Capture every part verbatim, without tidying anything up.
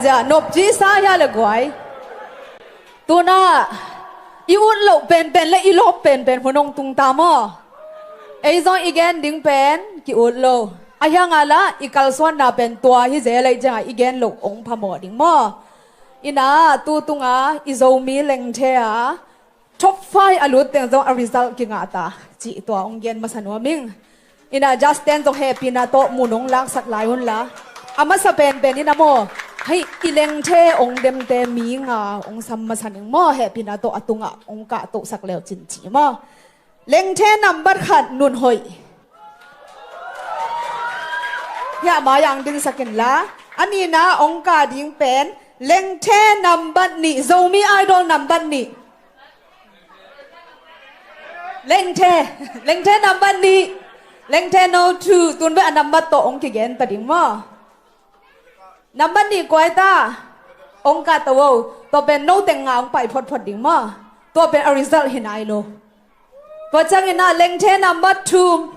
Zia nop ci sa hia le guai. Tuna i ut loh penpen le i lawp penpen hun hong tung ta maw? Ei zong i gen ding pen ki ut lo. A hianga la i kalsuanna pen tua hi zel ei cianga i gen loh hong phamawh ding maw? Ina tu tunga i Zomi lengthe a top five a lut teng zong a result kingah ta cih tua hong gen masa nuam ing. Ina Justin zong hehpihna tawh mun hong laksak lai unla, a masa penpen ina maw, hei i lengthe hong demte mi nga hong sam masa ning maw, hehpihna tawh a tungah hong kahtohsak leu cin cih maw. Lengthe nambat khat Nun Hoih. Hiah mai-ah hong dingsak inla, a nihna hong kah ding pen lengthe nambat nih, Zomi Idol nambat nih. Lengthe, lengthe nambat nih. Lengthe no two, tun bek a nambat tawh hong kigen ta ding maw? Nambat nih kuai ta. Hong kah ta vo. Tua pen no teng nga hong pai photphot ding maw? Tua pen a result hi nai lo. Tua ciangin ah lengthe nambat two.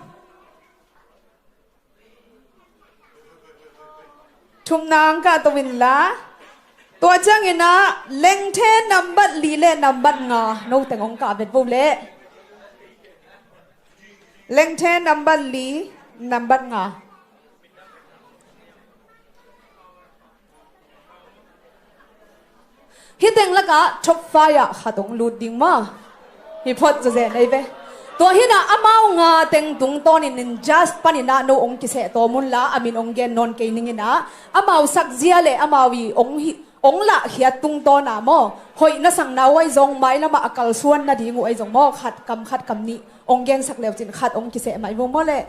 Thumna hong kahto inla, tua ciangin ah lengthe nambat li le nambat nga no teng hong kah vet vo leh. Lengthe nambat li, nambat nga. Hih teng lakah top five ah khat hong lut ding maw? Hi phot zawzen ei ve. Tua hinah amau nga teng tungtawnin in judge paninah no hong kiseh tawm unla, a min hong gen nawn kei ninginah amau sakzia le amau i hong hi, hong lahkhiat tungtawna maw, hoih na sangna uh ahi zong, mailamah a kalsuan nading uh ahi zong maw, khat kam khat kam nih hong gensak leucin khat hong kiseh mai vo maw leh.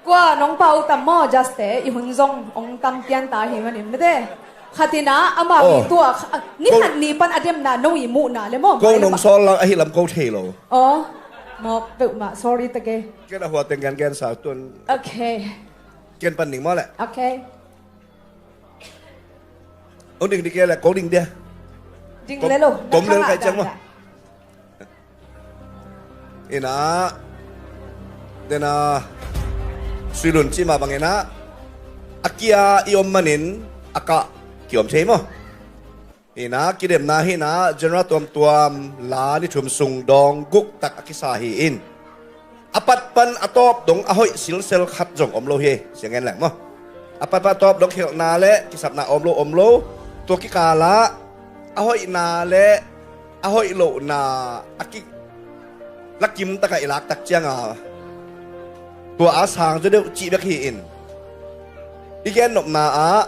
Kua nong pau tam maw, Juste, i hun zong hong tam pian ta hi manin mete. Khatina amau i tua ni khat ni pan a demna no i muhna le maw? Ko nong sawl lang ahi lam ko thei lo. Aw, mawk peuhmah, sorry ta kei. Ken a hua teng gen gen sa tun. Ok. Ken pan ning maw leh. Ok. Hong ding ding kei leh, kong ding dia. Ding le lo. Tom le kai ciang maw. Ina, dena, Sui Lun cih mah bang ina, a kia i om manin a kah kiom thei maw? Hina, kidemna hina, genre tuamtuam la ni thum sung dawng guk tak a kisa hi in, a pat pan a tawp dong a hoih silsel khat zong om lo hi. Siang en leng maw? A pat pan a tawp dong khelhna le kisapna om lo, om lo. Tua kikalah a hoihna le a hoih lohna a ki lakim takah i laktak cianga tua a sang zaw deuh cih bek hi in, i gennopna ah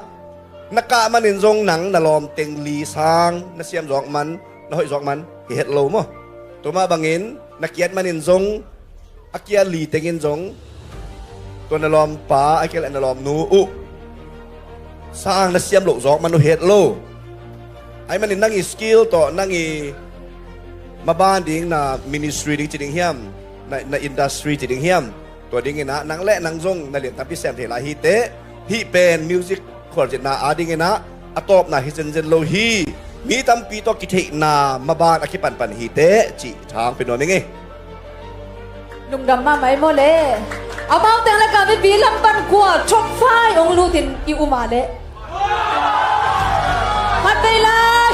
na kah manin zong nang na lawm teng li sang na siam zawk man, na hoih zawk man hi het lo maw? Tua mah bangin na kiat manin zong, a kia li tengin zong tua na lawmpa a kia le na lawmnu uh sang na siam loh zawk man uh hi het lo. Ahih manin nang i skill tawh nang i maban ding na ministry ding ci ding hiam, na, na industry ci ding hiam, tua dinginah nang le nang zong na lian tampi sem thei lai hi teh. Hih pen music khualzinna a dinginah a tawpna hi zenzen lo hi. Mi tampi tawh kitheihna maban a kipanpan hi teh cih thang pia nuam ing ei. Lungdam mahmah ei maw le. Amau teng lakah mipi lam pan kua top five hong lutin i um a leh. Khat vei lai.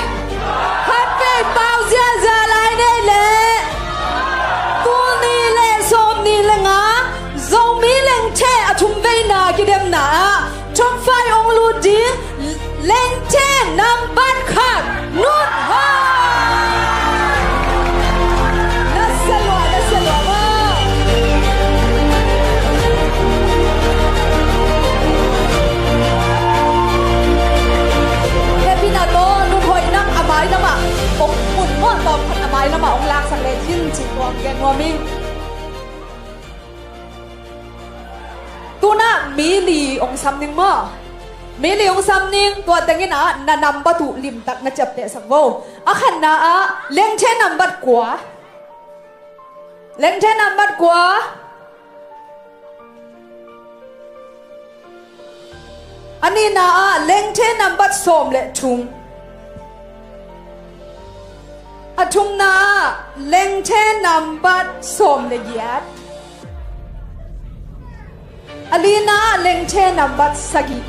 Khat vei pau ziazia lai nei leh. Tul nih le sawm nih le nga Zomi lengthe a thum veina kidemna ah top five hong lut ding lengthe nambat khat Nun Hoih. Na sia lua, na sia lua maw? Hehpihna tawh Nun Hoih nang a mai lamah hong mun maw, tawm khat a mai lamah hong laksak le cin cih tuang gen nuam ing. Tunah mi li hong sam ning maw? Mi li hong sam ning, tua tengin ah na nambat uh limtak na ciaptehsak vo. A khatna ah lengthe nambat kua. Lengthe nambat kua. A nihna ah lengthe nambat sawm le thum. A thumna ah lengthe nambat sawm le giat. A lina ah lengthe nambat sagih.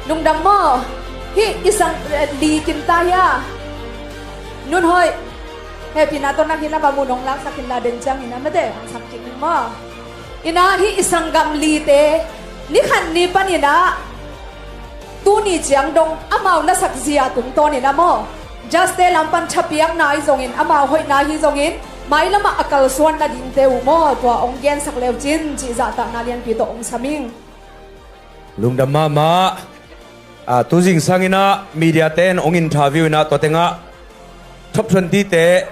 Lungdam maw? Hih i sang, eh, li kim ta hia? Nun hoih. Hehpihna tawh na hi lama mun hong laksak inla den ciangin a mate hong sam kik ning maw? Ina hih i sanggam lite ni khat ni panin ah tuni ciang dong amau na sakzia tungtawnin a maw? Judge-te lam pan thapiakna ahi zongin, amau hoihna ahi zongin, mailamah a kalsuan nadingte uh maw, tua hong gensak leucin cih zahtakna lianpi tawh hong sam ing. Lungdam mahmah. Ah, tu zingsangin ah media-te in hong interview in ah tua tengah top twenty-te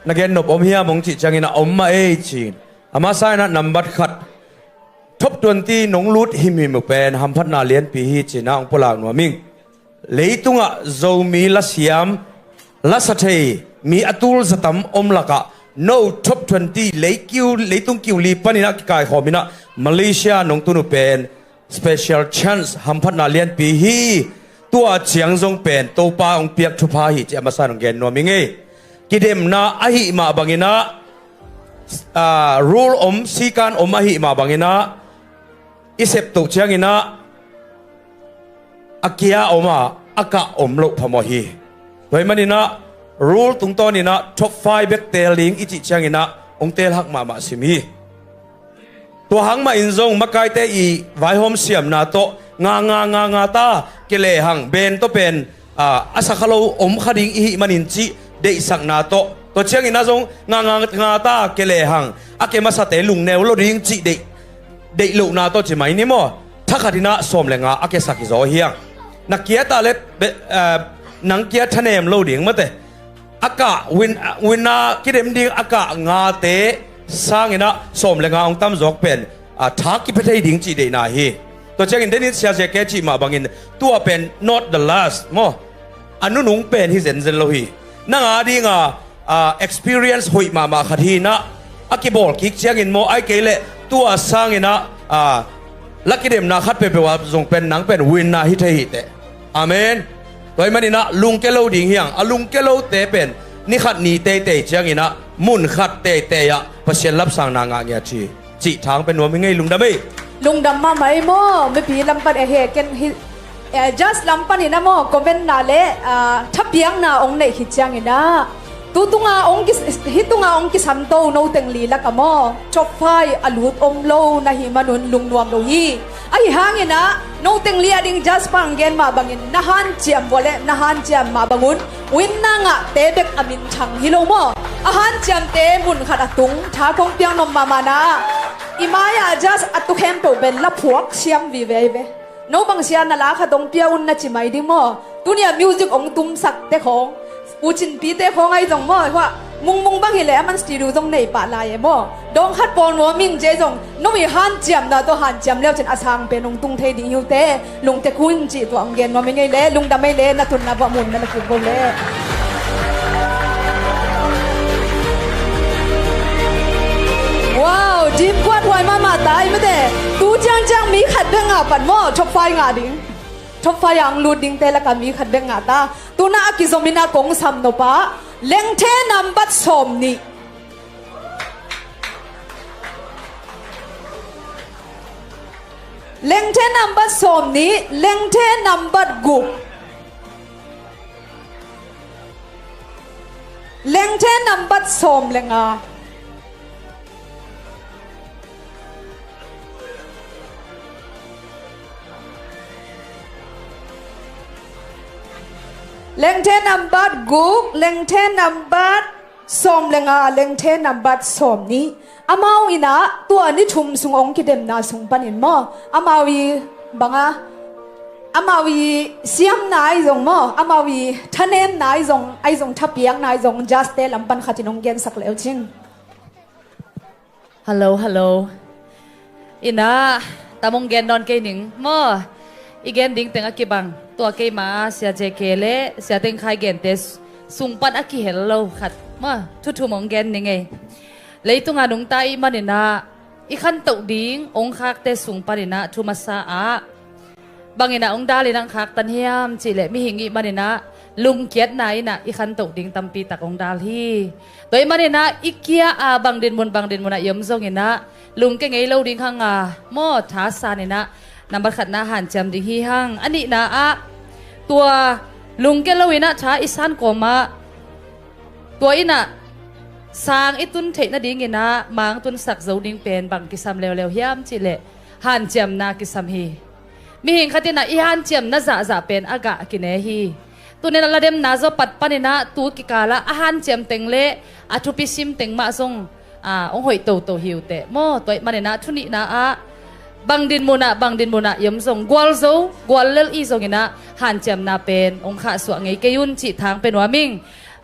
na gen nop om hiam hong cih ciangin ah om mah ei ci. A masa in ah nambat khat top twenty nong lut himhim uh pen hamphatna lianpi hi ci-in ah hong pulak nuam ing. Leitungah Zomi lasiam, lasa thei mi a tul zatam om lakah no top twenty leikiu, leitung kiu li panin ah kikaikhawm in ah Malaysia nong tun uh pen special chance, hamphatna lianpi hi. Tua ciang zong pen Topa hong piak thupha hi ci a masa in hong gen nuam ing ei. Kidemna ahih mah bangin ah, ah, rule om, sikan om ahih mah bangin ah i septoh ciangin ah a kia om a, a kah om loh phamawh hi. Tua ahih manin ah rule tungtawnin ah top five bek teel ding i cih ciangin ah hong teel hak mahmah sim hi. Tua hang mahin zong makaite i vaihawm siamna tawh nga nga nga nga ta, ke lehang band tawh pen, ah, a sa kha lo om kha ding i hih manin cih deihsakna tawh, tua ciangin ah zong nga nga nga ta, ke lehang a ke masate lungneu lo ding cih deih, deih lohna tawh ci mai ni maw? Thakhat in ah sawm le nga a ke sak hi zaw hiang. Na kia ta le be-, ah, nang kia thanem lo ding mate. A kah win, win a kidem ding a kah ngate sangin ah sawm le nga hong tamzawk pen, ah, tha kipia thei ding cih deihna hi. Tua ciangin denin Sia Zia Ke cih mah bangin tua pen not the last maw? A nunung pen hi zenzen lo hi. Nang a dinga, ah, experience hoih mahmah khat hi in ah a kibawl kik ciangin maw, ahih kei leh tua sangin ah, ah, la kidemna khat peuhpeuh ah zong pen nang pen winner hi thei hi teh. Amen. Tua ahih manin ah lungkia lo ding hiang, a lungkia lote pen ni khat ni teitei ciangin ah mun khat teitei ah Pasian lapsangna ngah ngiat hi cih thang pen nuam hi ngei. Lungdam ei. Lungdam mahmah ei maw? Mipi lam pan e he ken hi, eh, judge lam panin ah maw, comment-na le, ah, thapiakna hong neih khit ciangin ah tu tunga hong ki, hih tunga hong kisamto no teng li lakah maw, top five a lut om lo na hih manun lungnuam lo hi. Ahi hangin ah no teng li a ding judge pa hong gen mah bangin na hanciam vua le na hanciam mah bangun winner ngahte bek a minthang hi lo maw? A hanciamte mun khat a tung tha kong piak nop mahmah na ah i mai-ah judge a tu khempeuh pen la phuak siam vive hi ve. No bang sia na la khat hong pia un na ci mai ding maw? Tuni-ah music hong tumsakte khawng, U Cin Pi-te khawng ahi zong maw, hua mungmung bang hileh aman studio zong nei pah lai e maw? Dawng khat pawl nuam ing ci zong, no i hanciamna tawh hanciam leucin a sang pen hong tung thei ding hi uh teh. Lungte kun cih tua hong gen nuam ing ei le, lungdam ei le, na tunna vuah mun na la kik bo le. Wow, team kuat huai mahmah ta ei mate. Tu ciangciang mi khat bek ngah pan maw, top five ngah ding. Top five ah hong lut dingte lakah mi khat bek ngah ta. Tu-in ah a kizom in ah kong sam nop ah lengthe nambat sawm nih. Lengthe nambat sawm nih, lengthe nambat guk. Lengthe nambat sawm le nga. Lengthe nambat guk, lengthe nambat sawm le nga, lengthe nambat sawm nih. Amau in ah tua ni thum sung hong kidemna sung panin maw, amau i banga, amau i siamna ahi zong maw, amau i thanemna ahi zong, ahi zong thapiakna ahi zong, judge-te lam pan khatin hong gensak leucin. Hello, hello. Ina, tam hong gen nawn kei ning maw? I gen ding teng a kibang. Tua keima Sia J K le Sia Teng Khai gente sung pan a kihel lo khat ma thu thum hong gen ning ei. Leitunga nungta i hih maninah i khantoh ding hong khakte sung paninah thu masa ah banginah hong dalin hong khaktan hiam cihleh mihing i hih maninah lungkiatna innah i khantoh ding tampi tak hong dal hi. Tua i hih maninah i kia a bang dinmun bang dinmunah i om zonginah lungkia ngei lo ding hanga maw tha saninah nambat khatna hanciam ding hi hang. A nihna ah tua lungkia loinah tha i san kawmah tua innah sang i tun theih nadinginah mang tunsak zo ding pen bang kisam leuleu hiam cihleh hanciamna kisam hi. Mihing khatinah i hanciamna zahzah pen a gah kine hi. Tuninah lademna zaw pat paninah tu kikalah a hanciam teng le a thupi sim teng mah zong a hong hoih toto hi uh teh maw. Tua i hih maninah thu nihna ah bang dinmunah bang dinmunah i om zong gualzo guallel i zonginah hanciamna pen hong khahsuah ngei kei un cih thang pe nuam ing.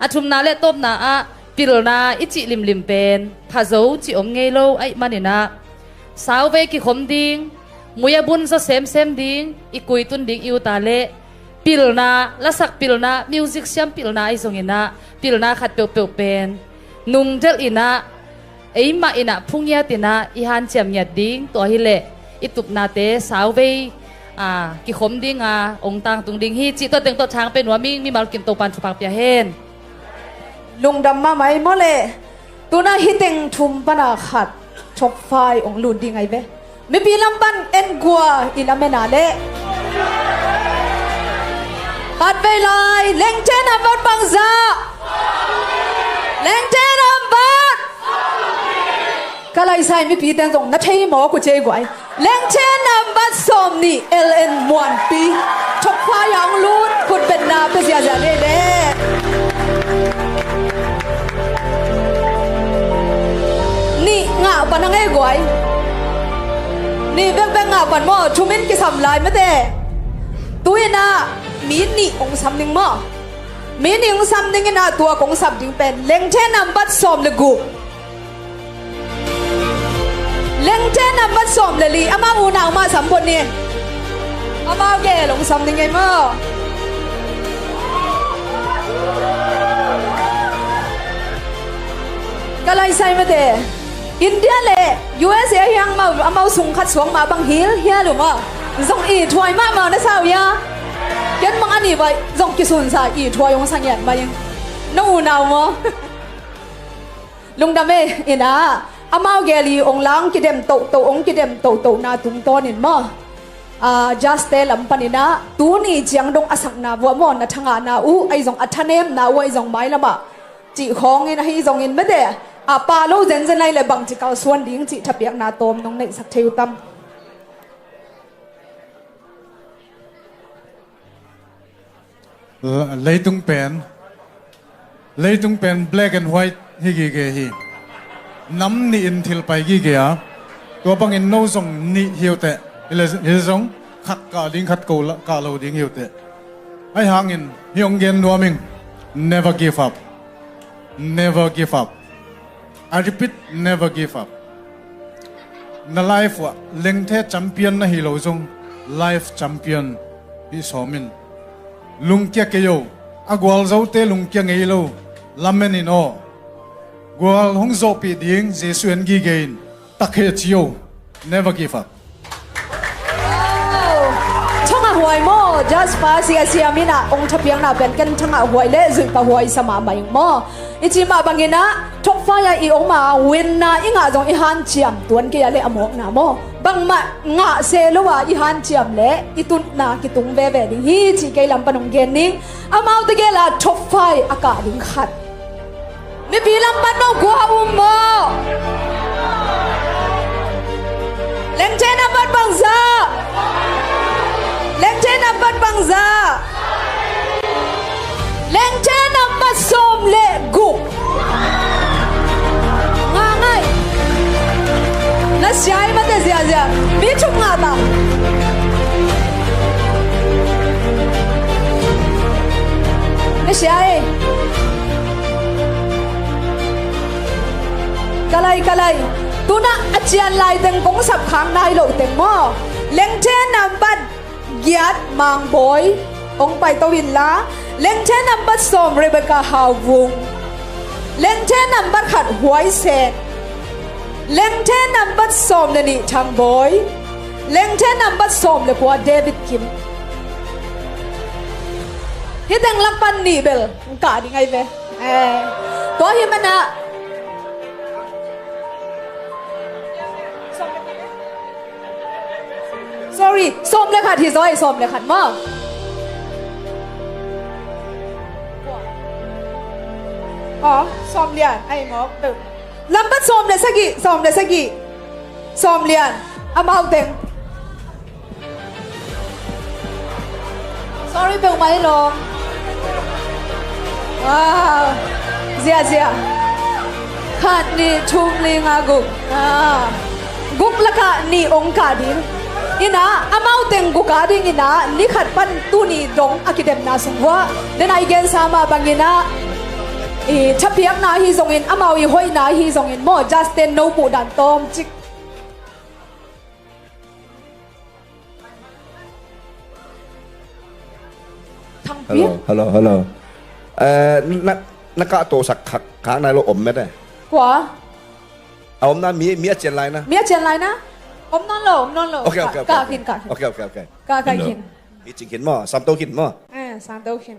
A thumna le tawpna ah pilna i cih limlim pen phazo cih om ngei lo a i hih maninah sauvei kikhom ding mui a bun zaw semsem ding i kuitun ding i uta le pilna lasak pilna music siam pilna i zonginah pilna khat peuhpeuh pen nungdelh innah eimah innah phungiat innah i hanciam ngiat ding tua hileh i tupnate sauvei a kikhom dinga hong tangtung ding hi cih tua teng tawh thang pe nuam ing. Mimal kim Topan thupha pia hen. Lungdam mahmah ei maw leh. Tunah hih teng thum pana khat top five hong lut ding ai ve. Mipi lam pan en gua i lamena leh. Patvei lai lengte nambat bangzah. Lengte nambat. Ka laisai mipite zong na thei maw ku cei guai. Lengte nambat sawm nih L N Muanpi. Top five ah hong lut khut betna pe ziazia nei le. Nih ngah pan a ngei guai. Nih bekbek ngah pan maw thumin kisam lai mate. Tuinah mi nih hong sam ning maw. Mi nih hong sam ning innah tua kong sap ding pen lengte nambat sawm le guk. Lengte nambat sawm le li amau unau mah sam pon ni. Amau gel hong sam ning ei maw. Ka laisai mate India le U S A hiang mau amau sung khat suang mah bang hil hial uh maw. Zong i thuai mahmah na sau ia. Ken mang a ni vai zong kisunsa i thuai hong sangiat mai ing. Na unau maw. Lungdam e. Innah amau gel i hong lang kidem tohtoh hong kidem tohtohna tungtawnin maw. Jaste lam paninah tuni ciang dong a sakna vuah maw na thangahna uh ahi zong a thanemna uh ahi zong mailamah cih khawngin ahi zongin mate a pa lo zenzen ahi le bangci kalsuan ding cih thapiakna tawm nong neihsak thei uh tam. Leitung pen leitung pen black and white hi gige hi. Nam nihin thil pai gige a tua bangin no zong nih hi uh teh. Hi zong khat kah ding khat ko kah lo ding hi uh teh. Ahi hangin hi hong gen nuam ing. Never give up. Never give up. I repeat, never give up. Na life ah lengthe champion na hi lo zong life champion hi sawmin lungkia kei o. A gualzote lungkia ngei lo lamen in aw. Gual hong zawhpih ding Jesu en gige in takheh ci o. Never give up. Thangah huai maw? Jasper sia siam inah ong thapiakna pen ken thangah huai le zuihpa huai sa mahmah ing maw? I cih mah banginah thokfai ah i om a winna i ngah zong i hanciam tuan kei a le a mawkna maw? Bangmah ngah se lo a i hanciam le i tutna kitung veve ding hi cih kei lam pan ong gen ning. Amaute gel a thokfai a kah ding khat mipi lam pan maw, gua um maw? Lengthe nambat bangzah? Lengthe nambat bangzah? Lengthe nambat sawm le guk. Nga ngai. Na sia i mate ziazia. Mi thum ngah ta. Na sia i. Kalai, kalai. Tunah a cian lai teng kong sap khang nai loh teng maw? Lengthe nambat giat, Mang Bawi. Hong paito inla, lengthe nambat sawm Rebecca Hau Vung, lengthe nambat khat Huai Sek, lengthe nambat sawm le nih Thang Bawi, lengthe nambat sawm le kua David Kim. Hih teng lak pan nih bel hong kah ding ahi ve. Eh, tua hi mana. Sorry, sawm le khat hi zaw, sawm le khat maw. Aw, sawm lian, ai ngawk. Nambat sawm le sagih, sawm le sagih. Sawm lian, amau teng. Sorry, peuhmah hi lo. Wow. Ziahziah. Khat, nih, thum, li, nga, guk. Ah. Guk lakah nih hong kah ding. Inah, amau teng guk a ding inah, ni khat pan tuni dong a kidemna sung uah. Denah i gensa mah bang inah, i thapiakna ahi zongin, amau i hoihna ahi zongin maw, Justin no muhdan tawmcik. Thang Pian. Hello, hello, hello. Eh, na, na kah to sak khak, khak nai lo om met eh. Kua? A om na mi, mi a cian lai na. Mi a cian lai na. Om nawn lo, om nawn lo. Okay, okay, okay, okay. Kah khin, kah khin. Okay, okay, okay. Kah, kah khin. Hi cing khin maw, samto khin maw. Eh, samto khin.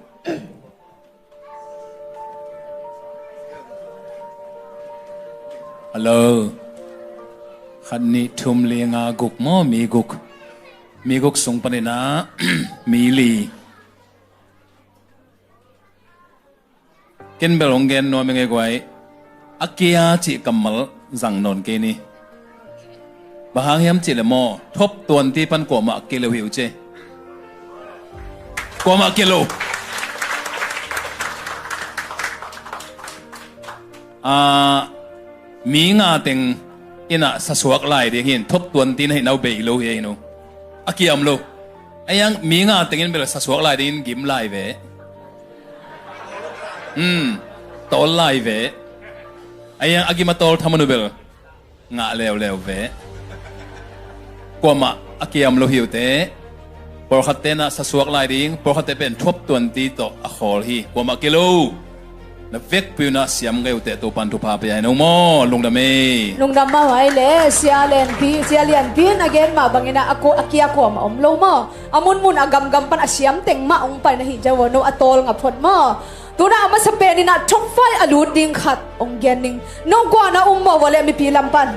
Hello. Khat, nih, thum, li, nga, guk maw, mi guk. Mi guk sung panin ah mi li. Ken bel hong gen nuam ing ei guai. A kia cih kammal zang nawn kei ni. Bang hang hiam cih leh maw, top twenty pan kuamah a kia lo hi uh ci. Kuamah a kia lo. Ah, mi nga teng inah sasuak lai ding hi in, top twenty na hih na uh bei lo hi ei nu. A kia om lo. A iang mi nga teng in bel sasuak lai ding in gim lai ve. Hmm, tawl lai ve. A iang a gim a tawl thaman uh bel ngah leuleu ve. Kuamah a kia om lo hi uh teh. Pawlkhat tenah sasuak lai ding, pawlkhat te pen top twenty tawh a khawl hi. Kuamah kia lo. Na vekpi unah siam ngei uh teh Topan thupha pia hi no maw, lungdam ei. Lungdam mah huai le, Sia Lianpi, Sia Lianpi in a gen mah bangin ah a ko, a kia kuamah om lo maw. A munmun a gamgam pan a siam teng mah hong pai na hi jaw, no a tawl nga phot maw. Tunah a masa pen inah top five a lut ding khat hong gen ning. Nong kua na um maw, vua le mipi lam pan.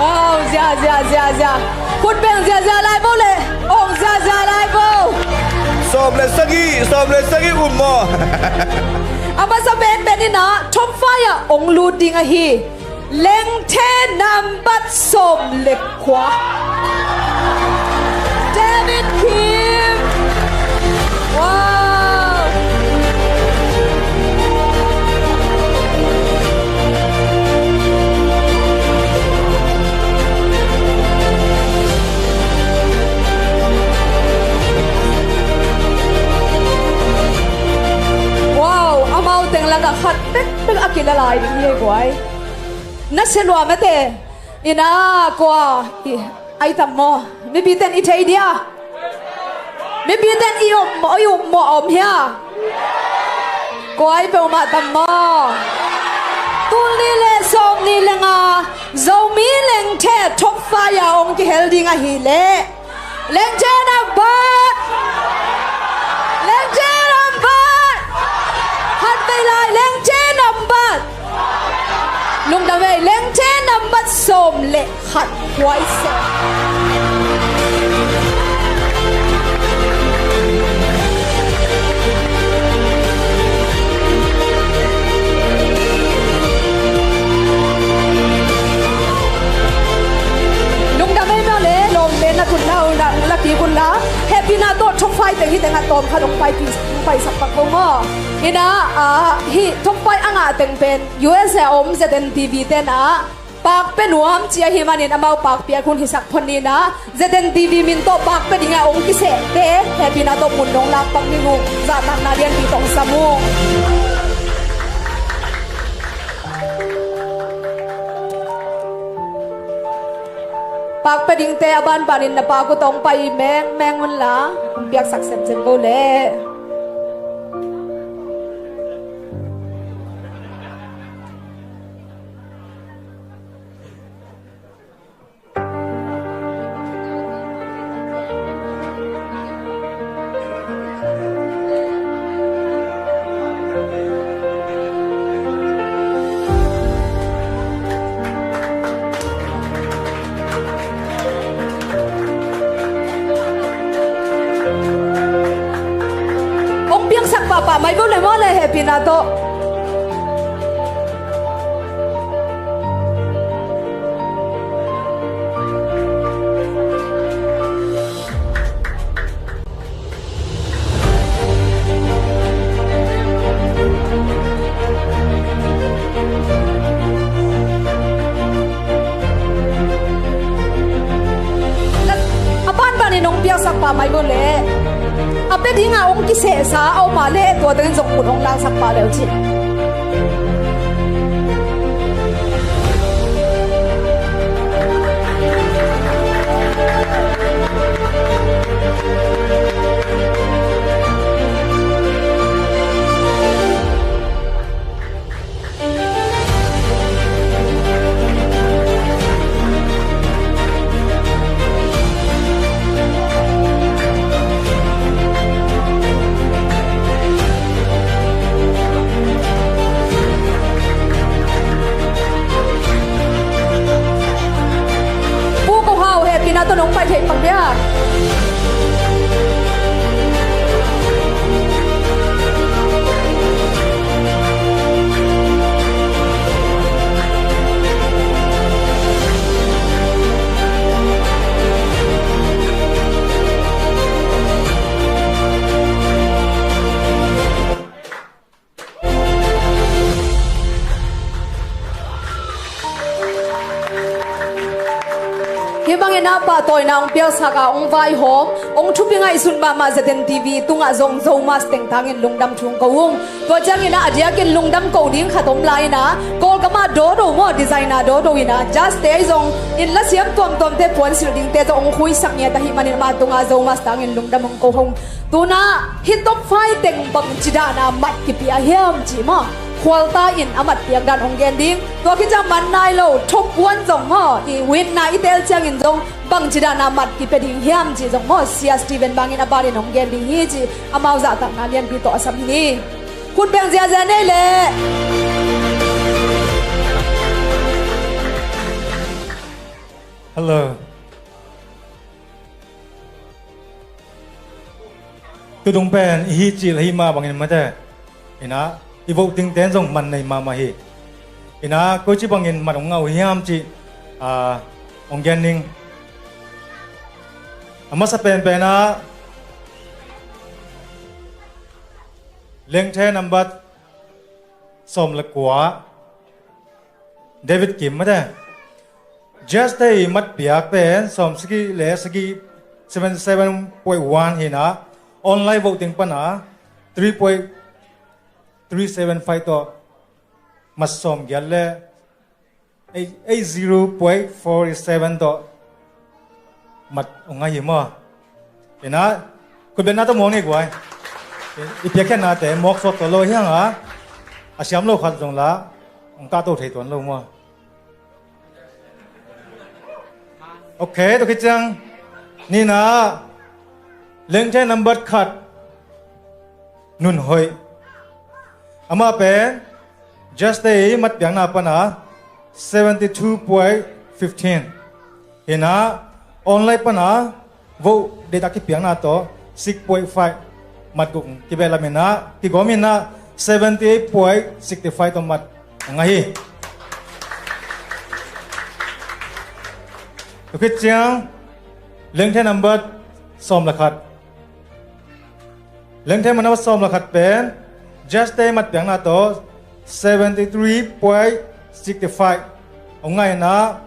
Wow, zia, zia, zia, zia. Khut beng zia, zia lai bo le. Ong zia, zia lai bo. Sawm le sagih, sawm le sagih um maw. A masa pen pen inah top five ah hong lut ding ahi. Lengthe nambat sawm le kua, David Kim. Wow. Wow, amau teng lakah khat pekpek a kila lai ding hi guai. Na sia lua mate. Ina kua i ai tam maw? Mipi ten i thei dia. Mipi ten i um maw, i um maw, om hia? Kua i peuhmah tam maw? Tul nih le sawm nih le nga Zomi lengthe top five a ong kihel ding ahileh Lengthe nambat. Lengthe nambat. Khat vei lai, lengthe nambat. Lungdam vei, lengthe nambat sawm le khat. Huai se. Lungdam ei mah le, lawmte na tun na uh na, na kik un la. Hehpihna tawh top five teng hi teng a tawm khat hong pai pi, hong paisak pak ko maw. Hi na, ah, hi top five a ngah teng pen U S A om Z N T V ten ah pak pia nuam ci ahih manin amau pak piak hun hisak phot ni na. Z N T V min tawh pak pia dingin a ong kisehte hehpihna tawh mun nong lak pak ding uh. Zahtakna lianpi tawh hong sam uh. Pak pia dingte a banbanin na pak uh tawh hong pai mengmeng unla, hong piaksak semsem ko leh. Hong piangsak pahpah mai bawh le maw le hehpihna tawh. A banbanin hong piaksak pah mai bawh le a pia dinga hong kisehsa a om a le tua tengin zong khut hong laksak pah le uh cin. Pu Kong Hau hehpihna tawh nong pai thei pak dia. Hih bangin a pahtawina hong piaksak a hong vaihawm, hong thupi ngaihsun mahmah Z N T V tungah zong Zomus tengtangin lungdam thu hong ko ung. Tua ciangin ah a diakin lungdam ko ding khat om lai in ah, Kawlgam ah dawdo maw, designer dawdo in ah, judge te ahi zong in lasiam tuamtuamte puansilh dingte zong hong khuisak ngiat ahih manin amah tungah Zomus tangin lungdam hong ko hong. Tuna hih top five teng bangci dahna mat kipia hiam cih maw, khualta in a mat piak dan hong gen ding. Tua khit ciang man nai lo, top one zong maw, i winner i teel ciangin zong bangci dahna mat kipia ding hiam cih zong maw, Sia Steven bangin a banin hong gen ding hi cih amau zahtakna lianpi tawh a sam hi ni. Khut beng ziahziah nei leh. Hello. Tudung pen i hih cil ahi mah bangin mate. Ina, i voting ten zong man nei mahmah hi. Ina, koici bangin mat hong ngah uh hiam cih, ah, hong gen ning. A masa penpen ah Lengthe nambat sawm le kua, David Kim mate. Judge te i mat piak pen sawm sagih le sagih, seventy seven point one hi na, online voting pana three point three seven five tawh mat sawm giat le eight, eight zero point four seven tawh mat hong ngah hi maw. Ina, khutbetna tawh muang ni guai. I piakkhiatnate mawk suak tawh lo hiang a, a siam lo khat zong la hong kahto thei tuan lo maw. Ok, tua khit ciang nihna ah Lengthe nambat khat, Nun Hoih. Amah pen judge te i mat piakna pana seventy two point fifteen hi na, online pana vote deihtak kipiakna tawh six point five, mat guk kibeh lamin ah, kigawm in ah seventy eight point sixty five tawh mat hong ngah hi. Tua khit ciang Lengthe nambat sawm le khat. Lengthe nambat sawm le khat pen judge te mat piakna tawh seventy three point sixty five hong ngah in ah,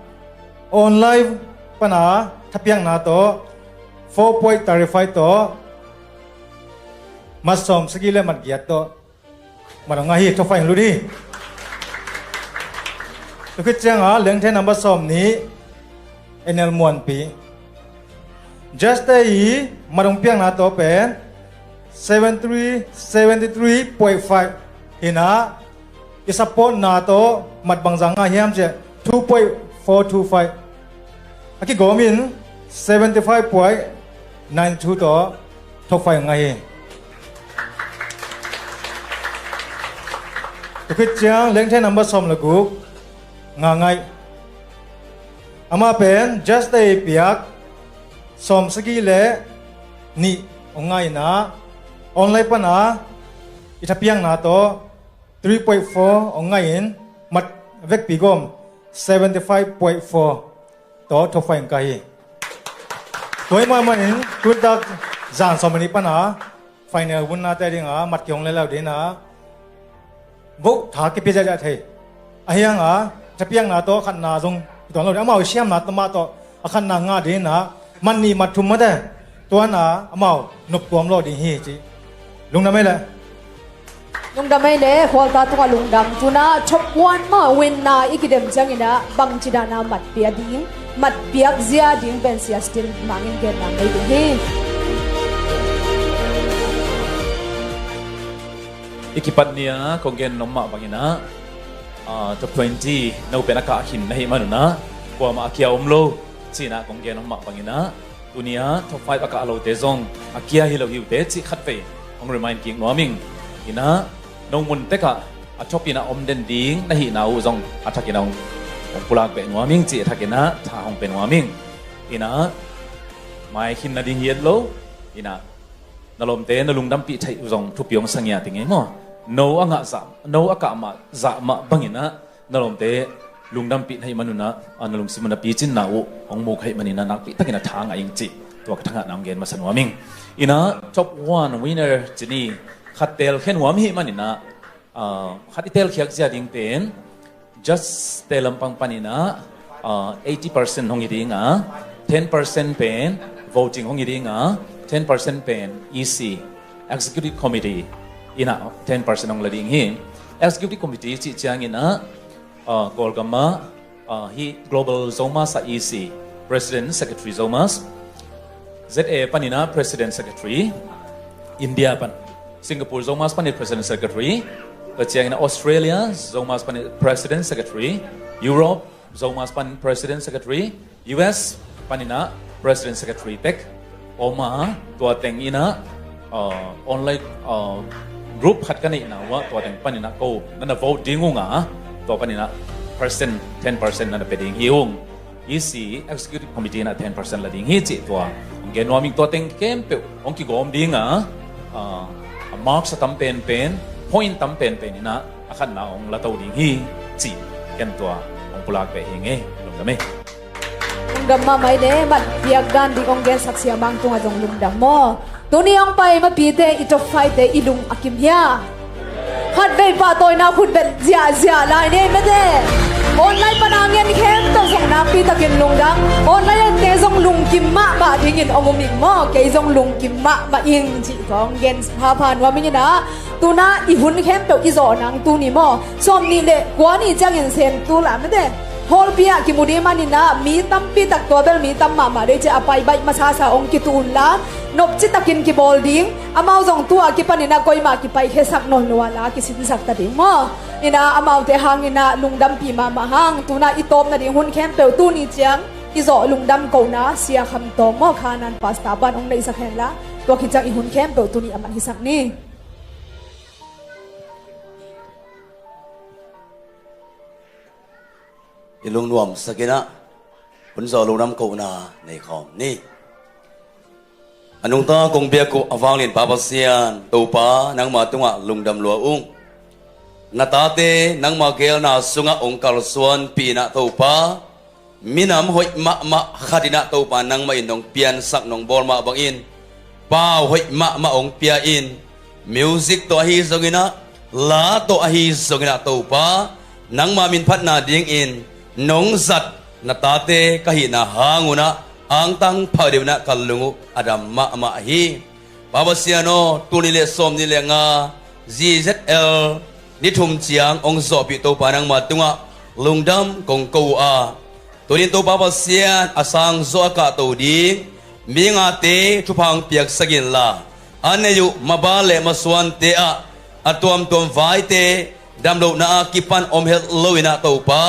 online pana thapiakna tawh four point thirty five tawh mat sawm sagih le mat giat tawh mat hong ngah hi. Top five hong lut hi. Tua khit ciang a Lengthe nambat sawm nih, N L Muanpi. Just te i mat hong piakna tawh pen seventy three, seventy three point five hi-in ah, i supportna tawh mat bangzah ngah hiam cih leh two point four two five. A kigawm in seventy five point nine two tawh top five hong ngah hi. Tua khit ciang lengthe number sawm le guk, Nga Ngaih. Amah pen just te i piak sawmsagih le nih hong ngah in ah, online pan a i thapiakna tawh three point four hong ngah in, mat vekpi gawm seventy five point four tawh top five hong kah hi. Tua ahih manin tuni tak zan sawm le nih pan a final winner te ading a mat kihong lel lo ding in ah, vote tha kipia ziahziah thei. Ahih hang a thapiakna tawh a khatna zong kituak lo ding, amau siamna tawh mah tawh a khatna ngah ding in ah, mat nih mat thum mate, tua in ah amau nop tuam lo ding hi ci. Lungdam ei leh. Lungdam ei leh, khualta tungah lungdam. Tu-in ah top one mah winner i kidem ciangin ah bangci dan a mat pia ding, mat piak zia ding pen Sia Stin Mang in genna nei ding hi. I kipat ni-a kong gen nop mah bangin ah, ah, top twenty no pen a kah khin na hih manun ah, kuamah a kia om lo ci-in ah kong gen nop mah bangin ah, tuni-a top five a kah lote zong a kia hi lo hi uh teh cih khatvei hong remind kik nuam ing. In ah, no mun tek ah a top in ah om den ding na hihna uh zong a thakin ah hong, hong pulak beh nuam ing cih a thakin ah tha hong pia nuam ing. In ah, mai khin nading hi et lo. In ah, na lawmte na lungdampih theih uh zong thupi hong sa ngiat ing ei maw. No a ngah zah, no a kah mah zah mah bangin ah, na lawmte lungdampih na hih manun ah, a, na lungsim un a picinna uh hong muk ahih manin ah nakpi takin a tha ngah ing cih tua ka thangahna hong gen masa nuam ing. In ah, top one winner ci ni, khat teelkhia nuam ahih manin ah, a, khat i teelkhiak zia ding pen judge te lampang panin ah, a, eighty percent hong hi ding a, ten percent pen voting hong hi ding a, ten percent pen E C, Executive Committee in ah ten percent hong la ding hi. Executive Committee cih ciangin ah, a, Kawlgam ah, a, hih Global Zomas ah E C, President Secretary Zomas, Z A panin ah President Secretary, India pan, Singapore Zomas panin President Secretary, tua ciangin ah Australia Zomas panin President Secretary, Europe Zomas panin President Secretary, U S panin ah President Secretary tek om a, tua teng in ah, uh, online, uh, group khat ka neihna uh ah, tua teng panin ah ko na na vote ding ung a, tua panin ah percent, ten percent na na pia ding hi ung. E C Executive Committee in ah ten percent la ding hi cih tua hong gen nuam ing. Tua teng khempeuh hong kigawm ding a, uh, a marks a tam penpen, point tam penpen in ah a khatna hong la to ding hi cih ken tua hong pulak beh hi ing ei. Lungdam ei. Lungdam mahmah ei leh, mat piak dan ding hong gensak Sia Mang tungah zong lungdam maw. Tuni hong pai mapite i top five te i lung a kim hia? Khatvei pahtawina khut beng ziahziah lai ni ei mate. Online pan a ngen khempeuh zong nakpi takin lungdam. Online ente zong lungkim mahmah dingin hong um ing maw. Kei zong lungkim mahmah ing cih tua hong gen phapha nuam ing in ah. Tu-in ah i hun khempeuh i zawh nang tuni maw, sawmnih le kua ni ciangin sem tu la mate. Hallpi ah kimu ding manin ah mi tampi tak, tua bel mi tam mahmah dei ciah a pai baih masasa hong kitu un la, nopci takin kibawl ding. Amau zong tu-a kipanin ah koimah kipaikhiasak nawn lo a la kisinsak ta ding maw. In ah amaute hangin ah lungdampih mahmah hang. Tu-in ah i tawp nading hun khempeuh tuni ciang i zawh lungdam kohna Sia Kham Tawng maw, Khanan pastor pan hong neihsak hen la, tua khit ciang i hun khempeuh tuni a man hisak ni. I lungnuamsak in ah hun zawh lungdam kohna nei khawm ni. A nungta kong biak uh a vanglian Pa Pasian, Topa nangma tungah lungdam lua ung. Na tate nangma geelna sungah hong kalsuanpih in ah Topa, minam hoih mahmah khat in ah Topa nangmah in nong piansak nong bawl mah bangin pau hoih mahmah hong pia in, music tawh ahi zongin ah, la tawh ahi zongin ah Topa, nangma min phatna dingin nong zat na tate ka hihna hang un ah angtang phak deuh in ah ka lung uh a dam mahmah hi. Pa Pasian aw, tul nih le sawmnih le nga Z Z L ni thum ciang hong zawhpih Topa nangma tungah lungdam kong ko uh a, Tunin Topa Pasian a sangzaw a kahto ding mi ngate thupha hong piaksak inla, a nei uh maban le masuante ah a tuamtuam vaite damlohna a kipan om het loinah Topa,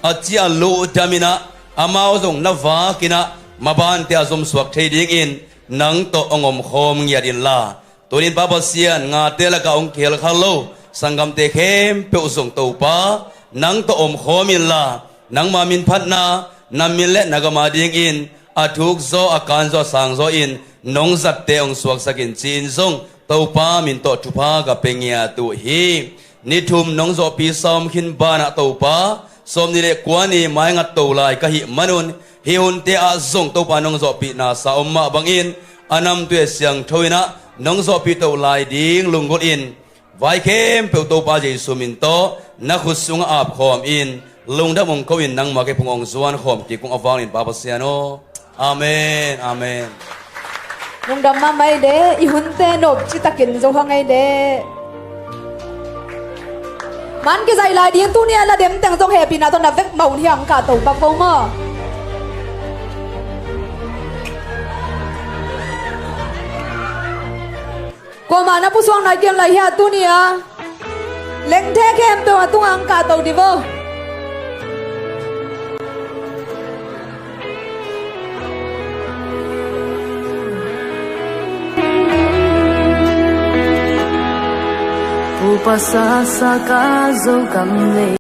a ci a luhdam inah amau zong na vakinah mabante a zomsuak thei dingin nang tawh hong omkhawm ngiat inla, tunin Pa Pasian, ngate lakah hong kihel kha lo sanggamte khempeuh zong Topa, nang tawh omkhawm inla, nangma min phatna, na min le na gam a dingin a thukzaw, a kanzaw, a sangzaw in nong zatte hong suaksak in ci-in zong Topa min tawh thupha ka pia ngiat uh hi. Ni thum nong zawhpih sa om khin banah Topa, sawmnih le kua ni maingat to lai ka hih manun, hih hunte ah zong Topa nong zawhpihna sa om mah bangin a namtui a siangtho inah nong zawhpih to lai ding lunggulh in, vai khempeuh Topa Jesu min tawh na khut sungah apkhawm in, lungdam hong ko in nangma kei phung hong zuan khawm kik ung a vang in Pa Pasian aw. Amen, amen. Lungdam mahmah ei de, i hunte nop citakin zo hang ei de. Man kizaih lai ding, tuni a la dem teng zong hehpihna tawh na vek mah un hi hang, kahto bak vo maw. Kuamah na pusuak nai kei lai hia tuni a? Lengthe khempeuh a tungah hong kahto dih vo. Upa sasa ka zo kam le